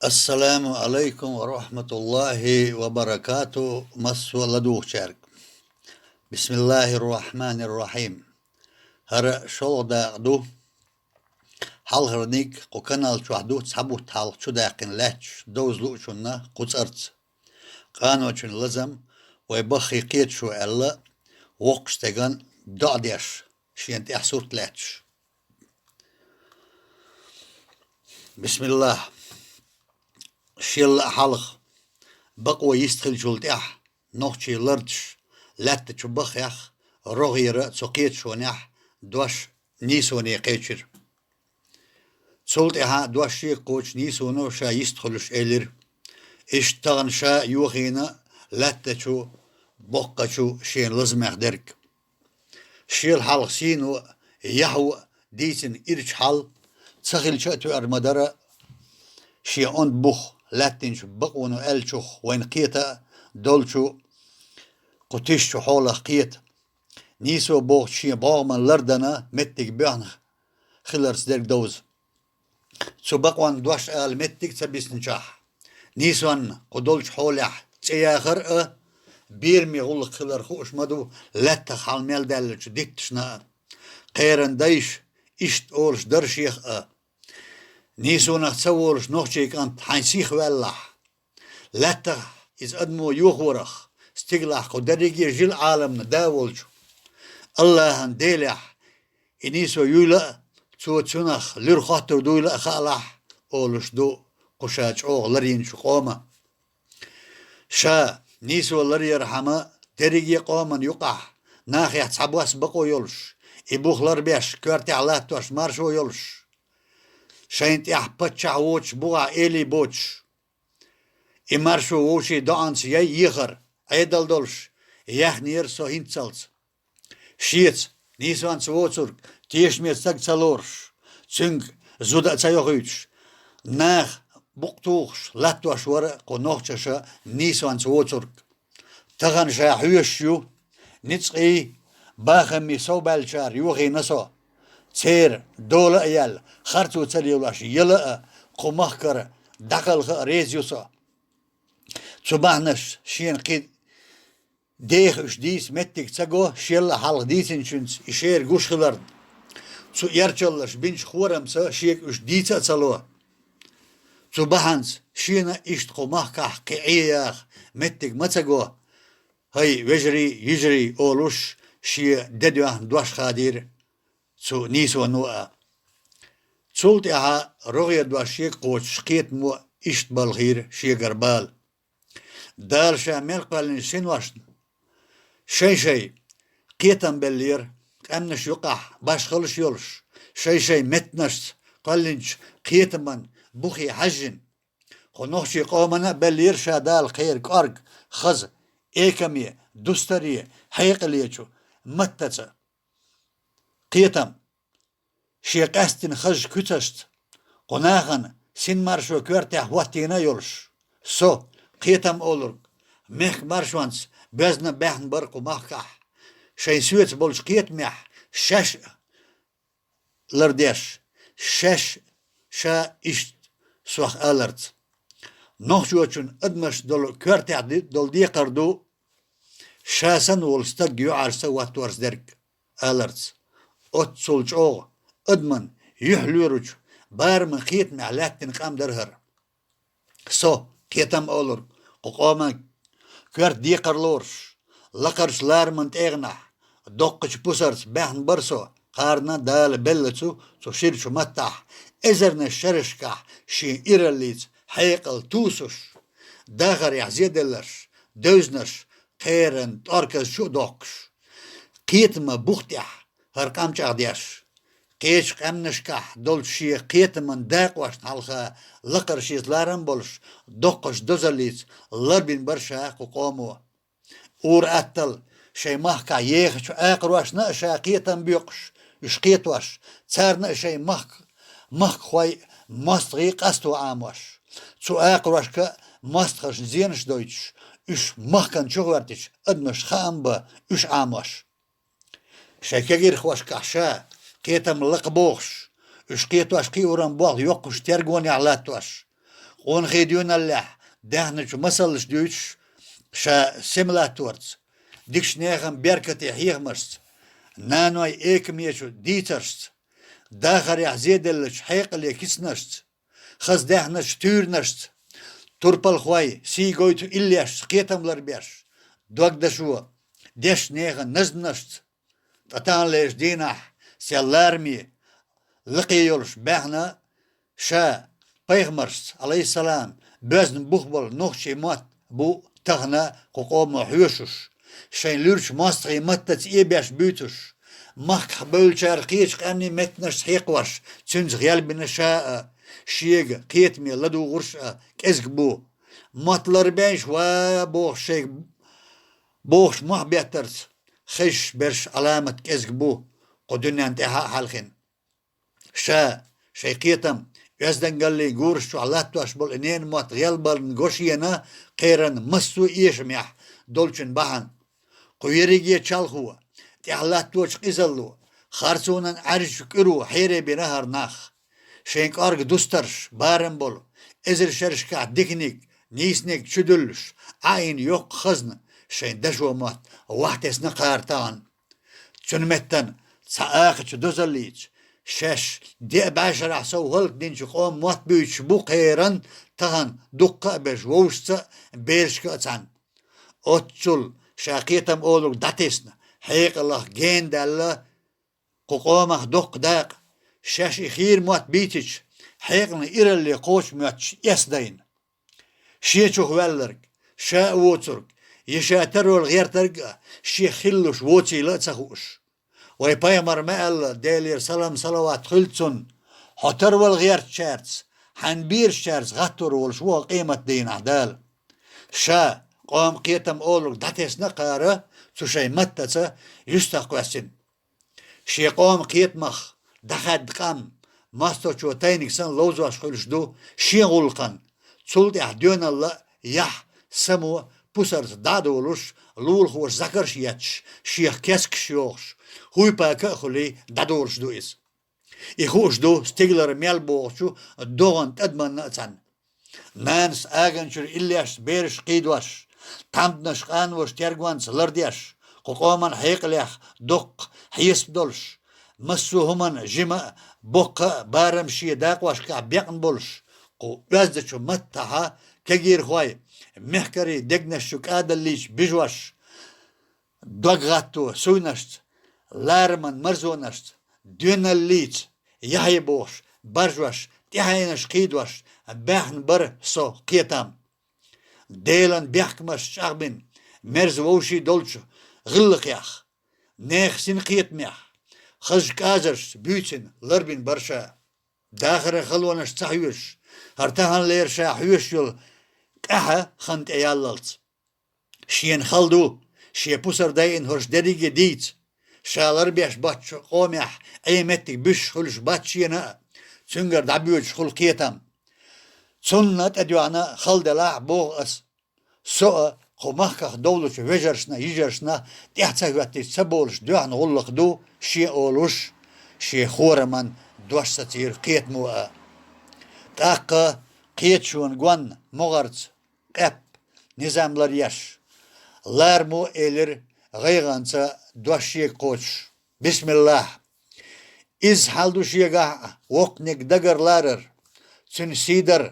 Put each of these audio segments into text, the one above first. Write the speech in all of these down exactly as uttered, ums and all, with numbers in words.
Ассаламу Ӏалайкум ва рахьматуллахӀи ва баракатухӀ, массо а ладугӀучаьрга. Бисмиллахир Рахманир Рахим. ХӀара шолгӀа дакъа ду. Хьалхарниг кху канал чохь ду цхьа бутт хьалха чудаьккхина лаьтташ довза луучунна кху цӀарца. Къаночун лазам вай баххий кхеташо аьлла, воккхачу стеган доӀа деш, шена тӀехь сурт лаьтташ. Бисмиллах. Шелла а хьалха, бакъо йистхилчул тӀаьхьа, нохчий лардаш, лаьттачу баххех, рогӀера цу кхеташонехь дош нийсоне кхечира. Цул тӀаьхьа дош шега кхочу нийсоно ша йистхуьлуш элира: «Иштта тахана ша йохийна лаьттачу, боккхачу шен лазамех дерг». Шел хьалха сийно а, яхьо а дийцина ирча хьал, ца хилча а тоьар ма дара, шен онда бух лаьттинчу бакъоно аьллачух вайна кхета а долчу кху тишачу хьолах кхета. Нийсо бохучу шен бӀогӀаман лардана меттиг боьхна хиларца дерг довза. Цу бакъонна дош ала меттиг ца бисначохь, нийсонна кху долчу хьолехь цӀе яхар а, бераме гӀуллакх хилар хууш ма ду, лаьттах хьал мел даьллачу дитташна а. Кхеран дайша иштта олуш дара шех а: «Нийсонах ца волуш нохчий кӀант, хьайн сих ваьллахь». Лаьттах иза адамо йохорах, стигалахь кху дерриге а жила Ӏаламна да волчу АллахӀан Делехь и нийсо юйла а, цо цунах луьра хоттур дуйла а хаалахь, олуш ду кху ша чӀогӀа ларйинчу къома. Ша нийсо ларъярхьама, дерриге а къоман юкъахь нахехь цхьабосса бакъо йолуш, и бух ларбеш, коьртехь латтош маршо йолуш, шайна тӀехь паччахь воцуш, бухахь элий боцуш, и маршо вовшийн доӀанца яй ехар Ӏедал долуш, яьхнера со хӀинццалц. Шеца, нийсонца воцург, тешаме стаг ца лоруш, цуьнга зуда а ца йохуьйтуш, наха букъ тухуш латтош вара кху нохчаша нийсонца воцург. Тахана ша хьоьжуш ю, ницкъий, бахаммий совбаьллачара йохийна со. Церан дола а яьлла, харцо ца лелош яла а, кху махкара дӀакхалха а реза ю со. Цу бахьанаш шена кхин деха уьш дийца меттиг ца го, шелла а хьалха дийцинчуьнца и шера гуш хиларна. Цу эрчаллаш бинчу хорамца шега уьш дийца а ца ло. Цу бахьанца шена иштта кху махкахь кхин Ӏе яха меттиг ма ца го, хӀай вежарий, йижарий, олуш, шен де доьхна дош хадийра цу нийсоно а. Цул тӀаьхьа рогӀера дош шега кхочуш кхетамо а иштта балхийра шегара бала. Дала ша мел кхоьллинчу синошна шай-шай кхетам беллера, къаьмнаш юкъахь башхаллаш йолуш, шай-шай меттанашца кхоьллинчу кхетаман бухе хьаьжжина. Кху нохчийн къомана а беллера ша Дала кхеран кӀорга, хаза, экаме, дустаре, хьекъалечу маттаца кхетам. Шен къаьсттина хазачу куьцашца кху нахана синмаршо коьртехь хӀоттийна а йолуш, со, кхетам олург, мехкан маршонца боьзна баьхна бара кху махкахь, шайн соьца болчу кхетамехь шаьш а лардеш, шаьш ша иштта сох аларца. Нохчочун адамаш долу коьртехь ди-, долу декхар ду, ша санна волу стаг юьхьӀаьржа ца хӀотторца дерг аларца. Оццул чӀогӀа адаман юьхь лоьручу бараман кхетамехь лаьттина къам дара хӀара. Со, кхетам олург, кху къоман коьрта декхар лоруш, лакхарчу лараман тӀегӀанахь, доккхачу пусарца баьхна бара со, кхарна Дала беллачу цу ширачу маттахь, эзарнаш шерашкахь шен ираллица хьекъал тусуш, дахарехь зеделларш, девзанаш, кхеран тӀорказа чу а доккхуш, кхетаман бух тӀехь хӀара къам чӀагӀдеш, кхечу къаьмнашкахь долчу шен кхетаман дакъошна хьалха лакхара шеца ларам болуш, доккхачу дозаллица ларбина бара ша кху къомо. Ур-атталла шайн махкахь ехачу акхарошна а ша кхетам боькъуш, уьш кхетош, царна а шайн махк-, махкахой а, мостагӀий а къасто Ӏамош, цу акхарошка а мостагӀашна зенаш дойтуш, уьш махкана чу гӀоьртича, адамаш хаам бан уьш Ӏамош. Шайн кегирхошкахь ша, кхетам лакхабохуш, уьш кхетош кхиоран болх йоккхачу тергонехь латтош, къонахий доьналлехь даьхначу масалаш дуьйцуш, ша сема латторца, дикачу нехан беркате хьехамашца, наной экамечу дийцаршца, дахарехь зеделлачу хьекъале кицанашца, хаза даьхначу туьйранашца, турпалхой сий гойту иллешца кхетам ларбеш, догдашо дешначу нехан назманашца, ткъа таханлерчу дийнахь сел лараме лакхе йолуш баьхна ша пайхамаршца, алейхиссалам, боьзна бух болу нохчийн мотт бу тахана кху къомо хьоьшуш, шайн луьрачу мостагӀийн маттаца эбеш буьйцуш, махкахь бевллачара кхечу къаьмнийн меттанашца хьекхош, цуьнца гӀелбина ша а, шега кхетаме ладугӀурш а кӀезиг бу. Мотт ларбейша, ва бохуш шайга бохуш мохь беттарца хезаш берш Ӏаламат кӀезиг бу кху дуьненна тӀаьхьа а хьаьлхина. Ша, шайн кхетам, оьздангаллин гураш чохь латтош болу и ненан мотт гӀелбарна го шена кхеран массо а эшамехь долчун бахьана. Кху ерриге чалхо, тӀехь латточу къизалло, харцонан Ӏаьржачу куьро хьере бина хӀара нах. Шайн кӀорга дустарш, барам болу, эзар шерашкахь диканиг, нийсаниг чудуьллуш, Ӏаийна йоккха хазна шайн дашо мотт вахьтесна кхара тахана. Цуьнан меттана цхьа ахачу дозаллица, шаьш деа бӀешарахь сов хӀаллакдинчу къоман мотт буьйцуш бу кхеран тахана дуккха а берш вовшашца а, берашка а цхьаьна. Оццул ша кхетам олург дӀатесна, хьекъалах гена даьлла, кху къомах доккха дакъа, шаьш и хийра мотт бийцича, хьекъална иралле кхочу моьттуш эс дайна. Шен чух ваьлларг, ша а воцург, я ша тарвала гӀертарг а шех хилалуш воцийла а ца хууш. Вай пайхамар ма аьлла, Делера салам-салават хуьлда цунна: «Хьо тарвала гӀертачаьрца, хьайн берашчаьрца гӀаттор волуш ву хьо къематдийнахь Дала». Ша, къоман кхетам олург дӀатесна а кхара, цу шайн маттаца юьстах кхоьссина. Шен къоман кхетамах дӀахаьдда къам, мостагӀчо тайниг санна ловзош хуьлуш ду шен гӀуллакхана, цул тӀаьхьа доьналла а, яхь, само пусарца дӀа а долуш, лулахоша закарш а етташ, шех кескаш а йохуш, хӀуй-пака а хуьлий, дӀадолуш ду иза. И хууш ду стигалара мел бохучу догӀан тӀадаманна а цхьаьна. Нанас аганчуьра иллешца бераш кхийдош, тхьамданаш къанваша тергонца лардеш, кху къоман хьекъалех доккха хьесап долуш, массо а хӀуманна жима а, боккха а барам шен дакъошкахь бекъна болуш, кху оьздачу маттахьа кегийрхой, мехкарий дегнаш чу кӀадаллийча бижош, дог гӀатто суйнашца, лараман марзонашца, доьналлица, яхье бохуш, баржош, тӀаьхьенаш кхийдош, баьхна бара со кхетам. Делан бехкамаш чӀагӀбина, мерза вовший долчу гӀиллакхех, нехан синкхетамех, хазачу кӀазаршца буьйцина ларбина бара ша. Дахаран халонаш ца хьоьшуш, хӀара таханлера ша хьоьшуш йолу къаьхьа хан тӀеяллалц. Шена хала ду, шен пусар дайина хӀорш дерриге дийца. Ша ларбеш боцчу къомехь Ӏен меттиг буьсуш хуьлуш бац шена а, цуьнгара дӀабоьдуш хуьлу кхетам. Цунна тӀедоьгӀна хала делахь а, боху ас, со а, кху махках довлучу вежаршна, йижаршна тӀаьхьа ца хӀоьттича ца болуш доьхна гӀуллакх ду шен олуш, шен хораман дош сацийра кхетамо а. ТӀаккха кхеташонан гонна могӀарца къепа низам ларъеш, ларамо а элира гӀайгӀанца дош шега кхочуш: «Бисмиллахь! Иза хьал ду шегахь а воккханиг дагар ларар, цуьнан сий дар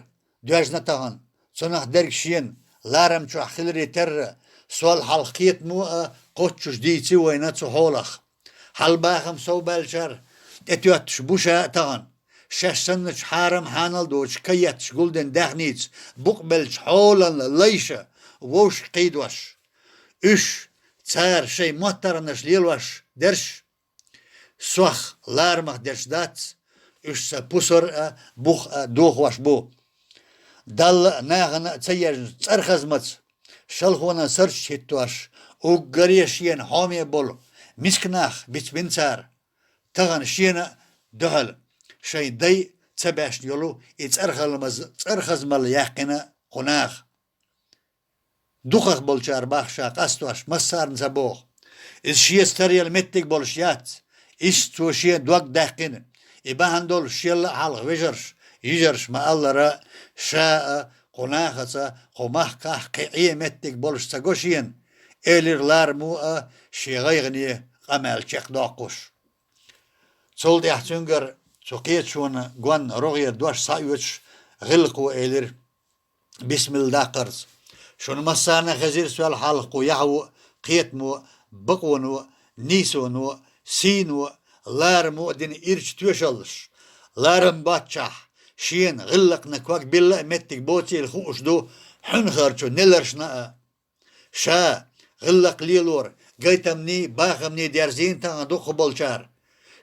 доьжна тахана, цунах дерг шена ларам чохь хиларе терра, сол хьалха кхетамо а кхоччуш дийци вайна цу хьолах. Хьал бахам совбаьллачара тӀетоьттуш бу ша а тахана, шаьш санначу хьарам-хьанал доцуш каетташ гулдина даьхница букъбеллачу хьолан лайша вовшашка кхийдош. Уьш, цара шайн моттаргӀанаш лелош дерш, сох ларамах дерш дац, уьш сан пусар а, бух а дохош бу. Далла а, нахана а ца езначу цӀархазмаца, шалхонан сарчаш хӀиттош, уггаре шена хьоме болу миска нах бицбина цара. Тахана шена а дуьхьал шайн дай ца баьшна йолу и цӀархалмаз-, цӀархазмалла яьккхина кху наха. Дукхах болчара бах ша къастош массарна ца боху. Иза шеца таръяла меттиг болуш яц, иштта цо шен дог даьккхина, и бахьана долуш шелла а хьалха вежарш, йижарша ма-аллара, ша а кху нахаца, кху махкахь кхин Ӏен меттиг болуш ца го шена, элира ларамо а шен гӀайгӀане къамел чекхдоккхуш. Цул тӀаьхьа цуьнгара цу кхеташонан гонна рогӀера дош схьаоьцуш, гӀиллакхо элира: «Бисмилла даккхарца. Шуна массарна а хезира сол хьалха кху яхьо а, кхетамо а, бакъоно а, нийсоно а, сийно а, ларамо а дина ирча тоьшаллаш. Ларам боцчахь, шена гӀиллакхна ког билла а меттиг боцийла хууш ду хьуьнхарчу неларшна а. Ша гӀиллакх лелор гайтамний, бахамний дерзийна тахана дукхахболчара.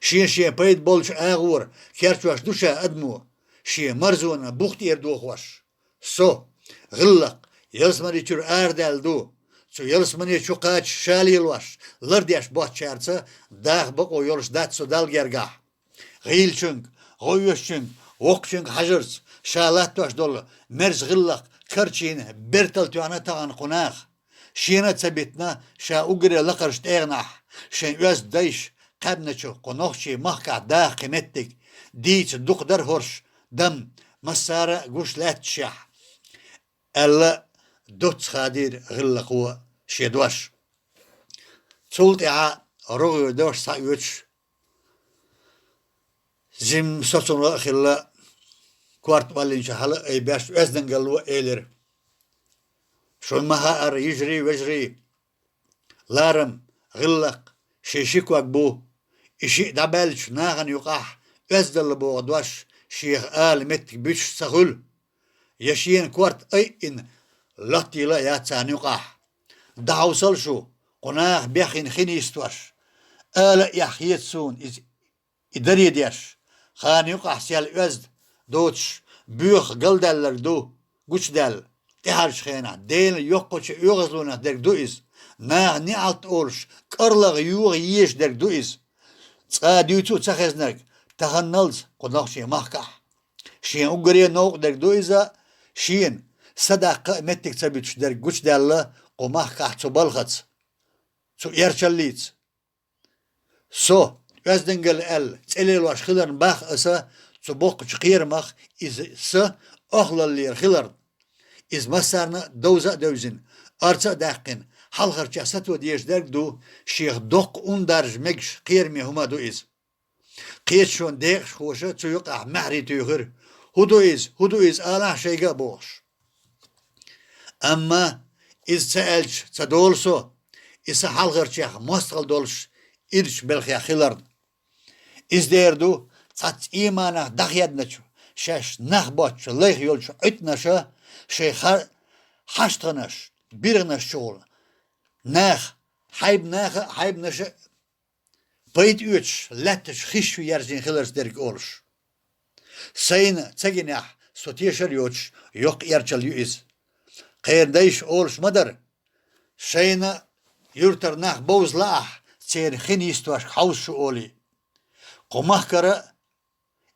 Шен-шен пайда болчу агӀора керчош ду ша адамо, шен марзонан бух тӀера дохош. Со, гӀиллакх, ялсамани чуьра арадаьлла ду. Цу ялсамани чу кхача ша лелош, лардеш боцчаьрца даха бакъо йолуш дац со Далла гергахь. ГӀийлачуьнга, гӀо оьшучуьнга, воккхачуьнга хьажарца, ша латтош долу мерза гӀиллакх карчийна бертал тоьхна тахана кху наха. Шена а ца битина ша уггаре лакхарчу тӀегӀанахь, шайн оьзда дайша кхаьбначу кху нохчийн махкахь даха кхин меттиг, дийца дукха дара хӀорш, дам массара а гуш лаьтташехь», — аьлла, доцца хадийра гӀиллакхо шен дош. Цул тӀаьхьа рогӀера дош схьаоьцуш, жимма соцунгӀа а хилла, корта бӀаллинчу хьала а айбеш, оьздангалло элира: «Шуна ма хаьара, йижарий, вежарий, ларам, гӀиллакх шен ши ког бу. И шиъ дӀабаьллачу нахана юкъахь оьздалла боху дош шеха ала меттиг буьтуш ца хуьлу. Я шена корта айина лоттийла а яц царна юкъахь. ДӀахьовсал шу, кху наха бехйина хи нийсош. Ала а эхь хета суна иза, и даре деш. Хана юкъахь сел оьзда доцуш, боьха галдаьлларг ду гучудаьлла. ТӀаьхьарчу хенахь Делан йоккхачу оьгӀазлонах дерг ду иза. Наха неӀалт олуш, кӀарлагӀа йоха езаш дерг ду иза. Цкъа дуьйцу а ца хезнарг таханналц кху нохчийн махкахь. Шен уггаре новкъа дерг ду иза, шена садаккха а меттиг ца буьтуш дерг гучудаьлла кху махкахь цу балхаца, цу эрчаллица. Со, оьздангалла аьлла, цӀе лелош хиларна бах аса цу боккхачу кхерамах иза са охлаллера хиларна. Иза массарна а довза а девзина, арца а даьккхина, хьалхарчех сато дезаш дерг ду шех доккха ун даржа мегаш кхераме хӀума ду иза». Кхеташонан декъашхоша цу юкъахь маьхьарий туьйхира: «ХӀун ду иза? ХӀун ду иза? Алахьа шайга а», — бохуш. Амма иза ца аьлча ца долу со, и са хьалхарчех мостагӀалла долуш ирча белхех хиларна. Иза дер ду цхьацца ийманах дӀахеданачу, шаьш нах боцчу лайх йолчу Ӏуьттанаша шайн ха-, хьаштагӀанаш, биргӀанаш чухула нах, хьайба наха а, хьайбанаша а пайда оьцуш лаьттачу хиш чу ерзийна хиларца дерг олуш. Сайна ца гинехь, со тешар йоцуш йоккха эрчалла ю иза. Кхеран дайша олуш ма дара: «Шайна юьртара нах бовза лаахь, церан хи нийсошка хьовса шу», — олий. Кху махкара а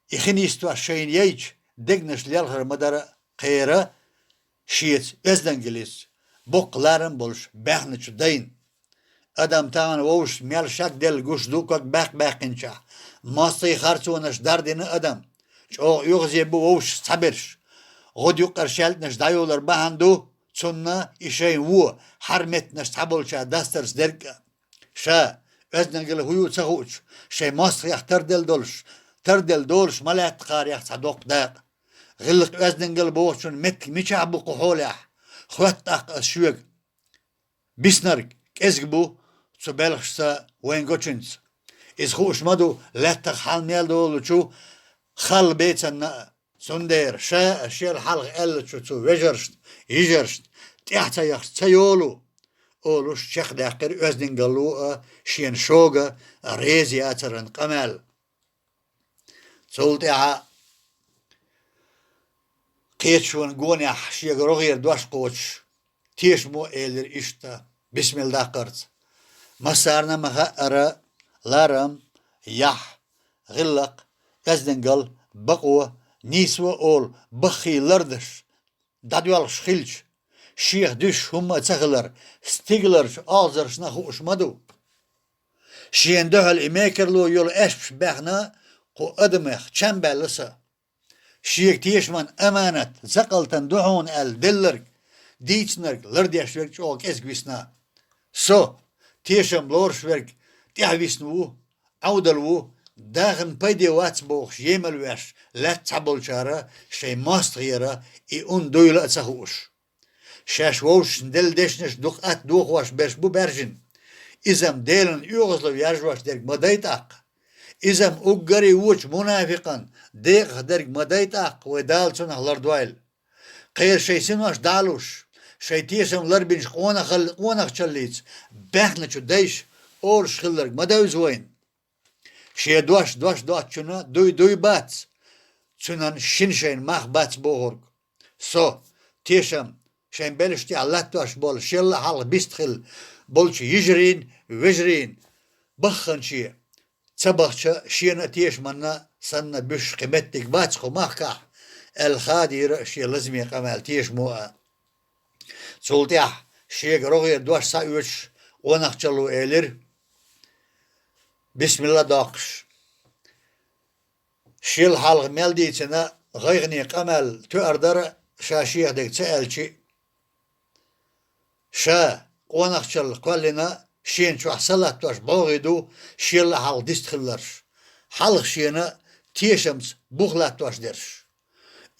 и хи нийсош шайна яйча, дегнаш лелхар ма дара кхера шеца оьздангаллица, боккха ларам болуш баьхначу дайна. Адам тахана вовшашца мел шагделла гуш ду ког баккха баьккхинчохь. МостагӀий харцонаш дардина адам. ЧӀогӀа оьгӀазе бу вовшашца цхьаберш. ГӀуда юккъара шаьлтанаш дӀайолар бахьана ду цунна и шайн вон, хьара меттанаш цхьаболчара дастарца дерг а. Ша, оьздангалла хӀун ю ца хуучу, шайн мостагӀех тарделла долуш, тарделла долуш ма лаьтта кхарех цхьа доккха дакъа. ГӀиллакх-оьздангалла бохучун меттиг мичахь бу кху хьолехь? Хоьтту тӀаккха ас шуьга. Биснарг кӀезиг бу цу белхашца вайн гочуьнца. Иза хууш ма ду лаьттах хьал мел долучу халла бецанна а. Цундела ша а шел хьалха аьллачу цу вежаршна, йижаршна тӀаьхьа ца яхча ца йолу, олуш чекхдаьккхира оьздангалло а шена шога реза яцаран къамел. Цул тӀаьхьа кхеташонан гонехь шега рогӀера дош кхочуш, тешамо элира иштта, бисмилла даккхарца: «Массарна а ма хаьара, ларам, яхь, гӀиллакх, оьздангалла, бакъо, нийсо олу баххий лардаш дӀадоьлхуш хилча, шех дуьсуш хӀумма а ца хилар стигаларчу олхазаршна хууш ма ду. Шена дуьхьал и мекарло йолу аьшпаш баьхна кху адамех чам баьлла сан. шега тешаман аманат, закъалтан ду хьуна аьлла делларг, дийцинарг, лардеш верг чӀогӀа кӀезиг висна. Со, тешам лоруш верг, тӀаьхьависна ву, Ӏовдал ву, дахарна пайде вац бохуш емал веш, лаьтта цхьаболчара шайн мостагӀера и ун дуйла а ца хууш. Шаьш вовшашна делла дешнаш дукха атта дохош берш бу баьржина. Иза-м Делан оьгӀазло вержош дерг ма дай тӀаккха. Иза-м уггаре вочу мунафикъан декъах дерг ма дай тӀаккха, вай Дала цунах лардойла. Кхера шайн синош дӀа а луш, шайн тешам ларбинчу къонахал-, къонахчаллица баьхначу дайша олуш хилларг ма девза вайна. Шен дош дош доцучунна дуй дуй бац, цуьнан шина шайна мах бац бохург. Со, тешам, шайн белшаш тӀехь латтош болу шелла а хьалха бист хилла болчу йижарийн, вежарийн, бахханче, ца бахча шена а тешаманна санна буьсуш кхин меттиг бац кху махкахь, аьлла хадийра шен лазаме къамел тешамо а. Цул тӀаьхьа шега рогӀера дош схьаоьцуш, къонахчалло элира: «Бисмилла доккхуш». Шел хьалха мел дийцина гӀайгӀане къамел тоьар дара, ша шех дерг ца аьлчи. Ша, къонахчалла кхоьллина, шена чохь са латтош бӀогӀий ду, шелла а хьалха дист хилларш, хьалха шена тешамца бух латтош дерш.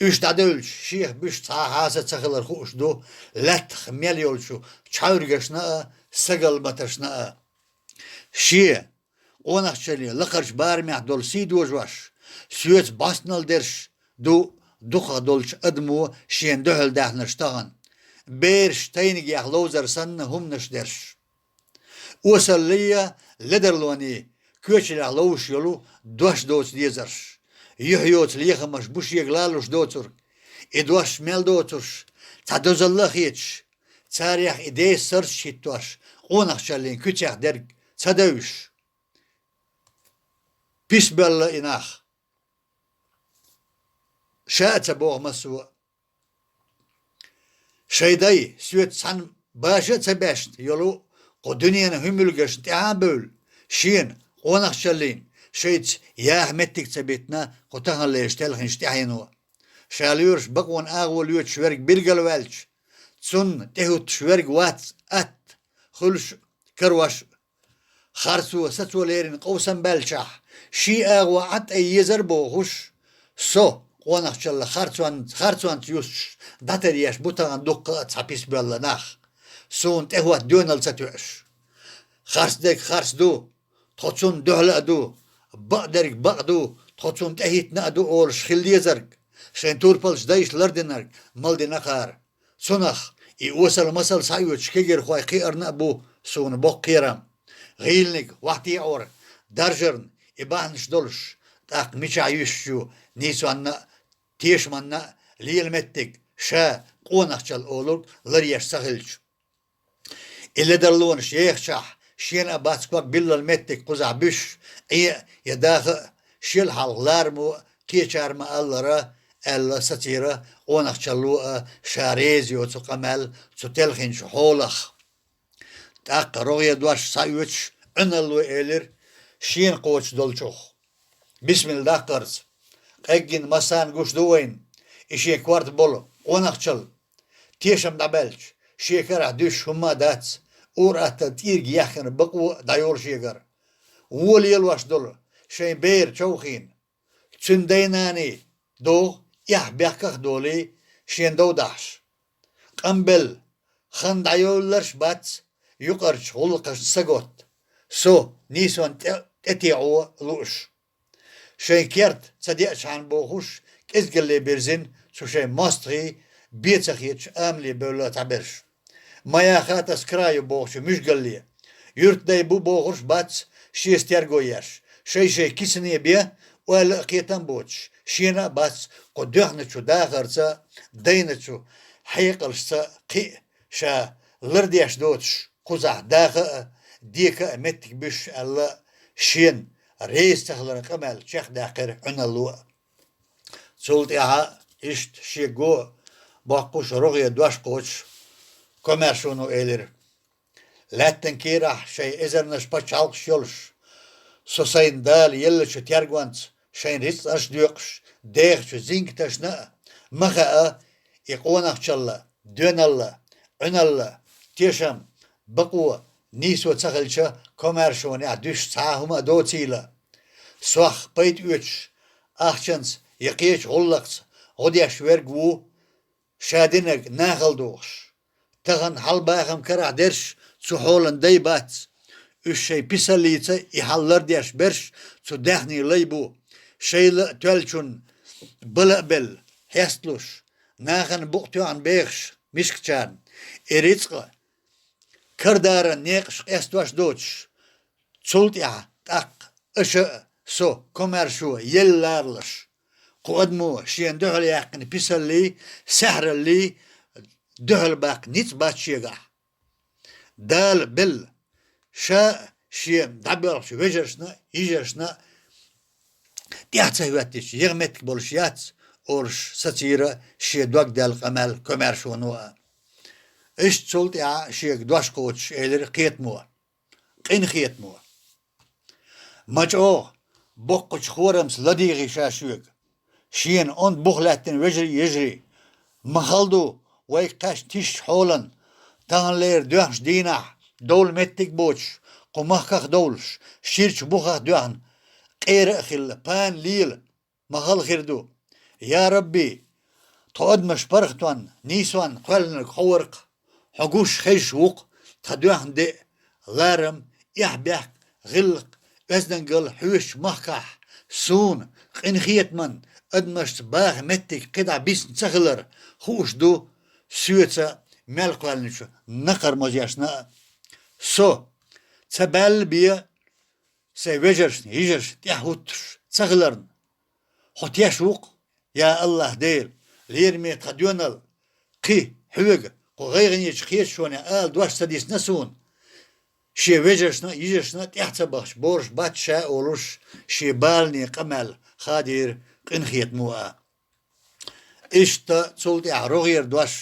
Уьш дӀадевлча, шех буьш цхьа а хьаса ца хилар хууш ду, лаьттах мел йолчу чхьаьвригашна а, сагалматашна а. Шен, къонахчаллин, лакхарчу барамехь долу сий дожош, соьца бӀостанал дерш ду дукхах долчу адамо шена дуьхьал даьхнарш тахана, бераш тайнигех ловзар санна хӀуманаш дерш. Осаллий а, ледарлоний коьчаллех ловзуш йолу дош доцу дезарш. Юьхь йоцу лехамаш бу шега лалуш доцург. И дош мел доцурш, цхьа дозалла а хеташ, царех и деса сарчаш хӀиттош, къонахчаллин куьцех дерг ца девзаш. Пис боьлла и нах. Ша а ца боху массо а. Шайн дай, соьца цхьаьна баша а ца баьшна йолу кху дуьненан хӀуьмилгашна тӀаьхьа а бевлла, шена, къонахчаллин, шайца яха меттиг ца битина кху таханлерчу телхинчу тӀаьхьено. Ша лоьруш бакъонан агӀо лоьцуш верг билгалваьлча, цунна тӀехӀуттуш верг вац атта, хуьлуш а, карош а. Харцо, сацо лерина къовсам баьллачахь, шен агӀо Ӏад тӀе езар бохуш, со, къонахчалла харцон-, харцонца юстуш, дӀатаръеш бу тахана дуккха а цхьа пис боьлла нах, суна тӀехӀотта доьналла ца тоьуш. Харц дерг харц ду, тхо цунна дуьхьала а ду, бакъдерг бакъ ду, тхо цунна тӀехӀиттина а ду олуш хила дезарг, шайн турпалчу дайша лардинарг мала дина кхара. Цунах и осал-масал схьаоьцуш кегийрхой кхиарна а бу суна боккха кхерам. ГӀийланиг, вахтеӀор, даржарна и бахьанаш долуш, тӀаккха мичахь юьсуш ю нийсонна а, тешаманна а лела меттиг, ша, къонахчалла олург ларъеш ца хилча. И ледарлонаш ехачахь, шена а бац ког биллал меттиг кхузахь буьсуш, Ӏе а, я даха а, шел хьалха ларамо а кхечара ма-аллара, аьлла сацийра къонахчалло а, ша реза йоцу къамел цу телхинчу хьолах. ТӀаккха рогӀера дош схьаоьцуш, Ӏуьналло элира шена кхочуш долчух. Бисмилла даккхарца. Къеггина массарна гуш ду вайна, и шен корта болу къонахчалла, тешам дӀабаьлча, шен карахь дуьсуш хӀумма а дац, ур-атталла тӀирга яххина бакъо а дӀайолу шегара. Вон лелош долу шайн бер човхийна, цуьнан дай-наний догӀу эхь-бехках а долий, шен дов дахьаш. Къамбелла, хан дӀайовлларш а бац, юкъарчу гӀуллакхашна саготта. Со, нийсонна тӀе-, тӀетеӀо лууш. Шайн керта ца деачхьана бохуш, кӀезгалле бирзина цу шайн мостагӀий, бен ца хеташ амале бевлла цхьаберш. Моя хата с краю бохучу муьжгалле. Юьртдай бу бохурш бац, шеца терго еш. Шай-шай кисане бен, ойла а кхетам а боцуш, шена а бац, кху доьхначу дахарца, дайначу хьекъалшца кхин а ша лардеш доцуш, кхузахь даха а, дека а меттиг буьсуш аьлла, шена реза ца хиларан къамел чекхдаьккхира Ӏуьналло а. Цул тӀаьхьа иштта шега го а боккхуш, рогӀера дош кхочуш, комаьршоно элира: «Лаьттан кийрахь шайн эзарнаш пачхьалкхаш йолуш, со сайна Дала еллачу тергонца шайн рицкъанаш доькъуш, дехачу зингаташна а ма хаьа, и къонахчалла, доьналла, Ӏуьналла, тешам, бакъо, нийсо ца хилча, комаьршонехь дуьсуш цхьа а хӀума а доцийла. Сох пайда оьцуш, ахчанца я кхечу гӀуллакхца гӀо деш верг ву, ша динарг нахала дохуш. Тахана хьалабахам карахь дерш цу хьолан дай бац. Уьш шайн писаллица и хьал лардеш берш цу даьхний лай бу. Шайла а тоьллачунна бала а белла, хьесталуш, нахана букъ тоьхна бехаш мискачарна, и рицкъа карадаран некъаш къестош доцуш, цул тӀаьхьа тӀаккха аша а, со, комаьршо елла ларалаш. Кху адамо шена дуьхьал яьккхина писаллий, саьхьараллий дуьхьал баккха ницкъ бац шегахь. Дала белла, ша а, шен дӀабоьлхучу вежаршна а, йижаршна а тӀаьхьа ца хӀоьттича, яха меттиг болуш яц, олуш сацийра шен дог даьлла къамел комаьршоно а. Иштта цул тӀаьхьа шега дош кхочуш элира кхетамо, къинхетамо. Ма чӀогӀа, боккхачу хорамца ладийгӀий ша шуьга. Шена онда бух лаьттина вежарий, йижарий, ма хала ду вайга кхаьчна тишачу хьолан, таханлера доьхначу дийнахь довла меттиг а боцуш, кху махках а довлуш, ширачу бухах а доьхна, къера а хилла, пана лела, ма хала хир ду. Я Рабби, тхо адамаш паргӀатонна, нийсонна кхоьллинарг хьо вара-кх, хьо гуш хезаш ву-кх тхан доьхна де а, ларам, эхь-бехк, гӀиллакх, оьздангалла хьоьшучу махкахь, суна, къинхетаман, адамашца баха меттиг кхидӀа бисна ца хилар хууш ду соьца мел кхоьллинчу накхармазешна а. Со ца баьлла бен сайн вежаршна, йижаршна тӀаьхьа хӀуттуш ца хиларна, хьо теш ву-кх, я АллахӀ Дела, лераме тхан доьналла, кхин хьоьга кху гӀайгӀанечу кхеташонехь ала дош ца дисна суна, шен вежаршна а, йижаршна а тӀаьхьа ца бахча боруш бац ша а олуш, шен баланийн къамел хадийра къинхетамо а. Иштта цул тӀаьхьа рогӀера дош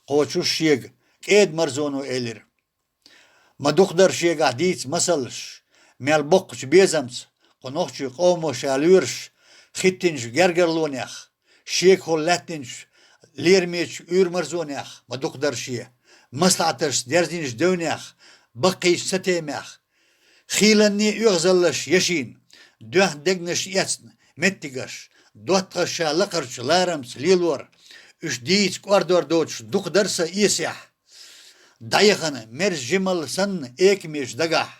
кхочуш шега КӀеда-Марзоно элира. Ма дукха дара шегахь дийца масалш, мел боккхачу безамца кху нохчийн къомо ша лоьраш хӀиттинчу гергарлонех, шегахула лаьттинчу лерамечу уьйр-марзонех, ма дукха дара шен, маслаӀаташца дерзинчу девнех, баккхийчу сатемех, хийланний оьгӀазаллаш яшийна, доьхна дегнаш эцна меттигаш, доттагӀаш ша лакхарчу ларамца лелор, уьш дийца кӀордор доцуш дукха дара сан эсехь. ДӀаяхана мерза жималла санна экамечу дагахь.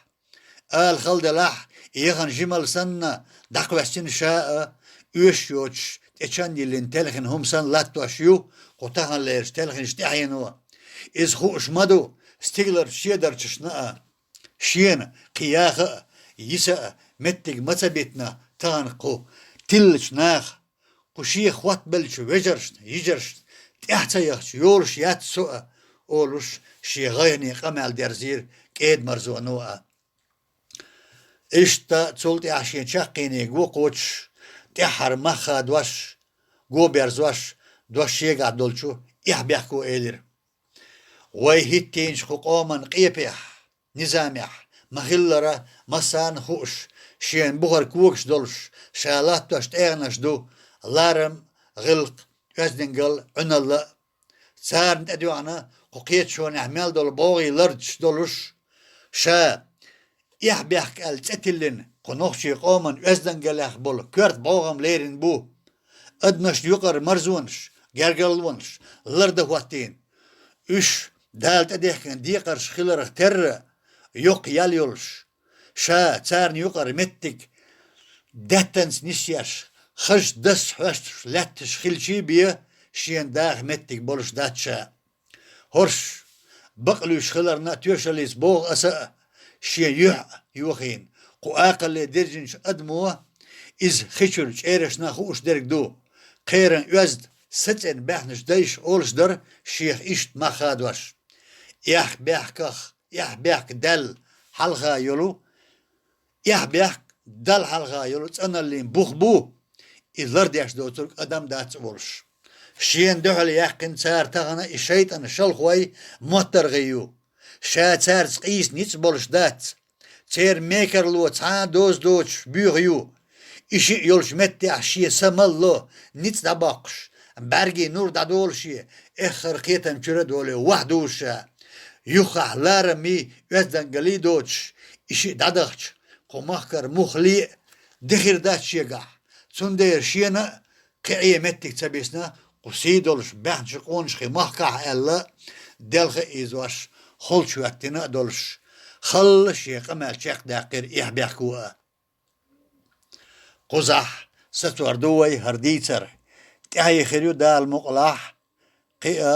Ала хала делахь, яхана жималла санна дӀакхоьссина ша а, оьшуш йоцуш, тӀе чан йиллина телхина хӀума санна латтош ю кху таханлерчу телхинчу тӀаьхьено. Иза хууш ма ду стигаларчу шедарчашна а. Шена кхин яха а, йиса а меттиг ма ца битина тахана кху тиллачу наха, кху шех хӀоттабеллачу вежаршна, йижаршна тӀаьхьа ца яхча, йолуш яц со а, олуш, шен гӀайгӀане къамел дерзийра КӀеда-Марзоно а. Иштта цул тӀаьхьа шен чаккхениг вукхочуш, тӀаьххьара мах хадош, го берзош, дош шегахь долчу эхь-бехко элира. Вай хӀиттийначу кху къоман къепехь, низамехь ма-хиллара, массарна хууш, шена бухара когаш долуш, ша латтош тӀегӀанаш ду: ларам, гӀиллакх, оьздангалла, Ӏуьналла а. Царна тӀедоьгӀна кху кхеташонехь мел долу бӀогӀий лардаш долуш, ша эхь-бехк аьлла цӀе тиллина, кху нохчийн къоман оьздангаллех болу коьрта бӀогӀам лерина бу. Адамашна юкъара марзонаш, гергарлонаш лардан хӀоттийна. Уьш Дала тӀедехкина декхарш хиларх терра, йоккха ял йолуш, ша царна юкъара меттиг даьттанца нисъеш, хазачу дас хьоьстуш лаьтташ хилчий бен, шена даха меттиг болуш дац ша. ХӀорш бакълуьйш хиларна а тоьшаллица боху аса а, шен юьхь а йохийна, кху акхалле дирзинчу адамо, иза хи чуьра чӀерашна хууш дерг ду, кхеран оьзда сацӀена баьхначу дайша олуш дара шех иштта мах хадош: эхь-бехках, эхь-бехк даьлла хьалха йолу, эхь-бехк Далла хьалха йолу цӀаналлин бух бу, и лардеш доцург адам дац а волуш. Шена дуьхьал яьккхина цара тахана и шайтӀан шалхой моттаргӀий ю. Ша цаьрца къийса ницкъ болуш дац. Церан мекарло цхьа а доза доцуш боьха ю. И шиъ йолчу меттехь шен са малло, ницкъ дӀабоккхуш, бӀаьргийн нур дӀадолуш, эххар кхетам чуьра а долий, ваьхьа дузуш, юххехь ларамий оьздангаллий доцуш, и шиъ дӀадахча, кху махкара муххале а ди хир дац шегахь, цундела шена а кхин Ӏен меттиг ца бисна, кху сий долуш баьхначу къонахий махкахь аьлла, делха а ийзош, холчу хӀоьттина а долуш, халла шен къамел чекхдаьккхира эхь-бехко а. Кхузахь сацор ду вай хӀара дийцар. ТӀаьхье хир ю Дала мукъалахь, кхин а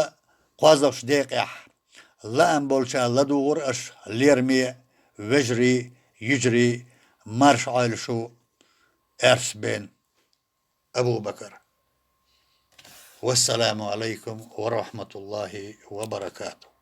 кхозлагӀчу декъехь. Лаам болчарна ладугӀур аша, лераме а, вежарий а, йижарий а, марша Ӏойла шу, аьрса бен Абу-Бакар. Вассаламу алайкум ва рахматуллахи ва баракатух.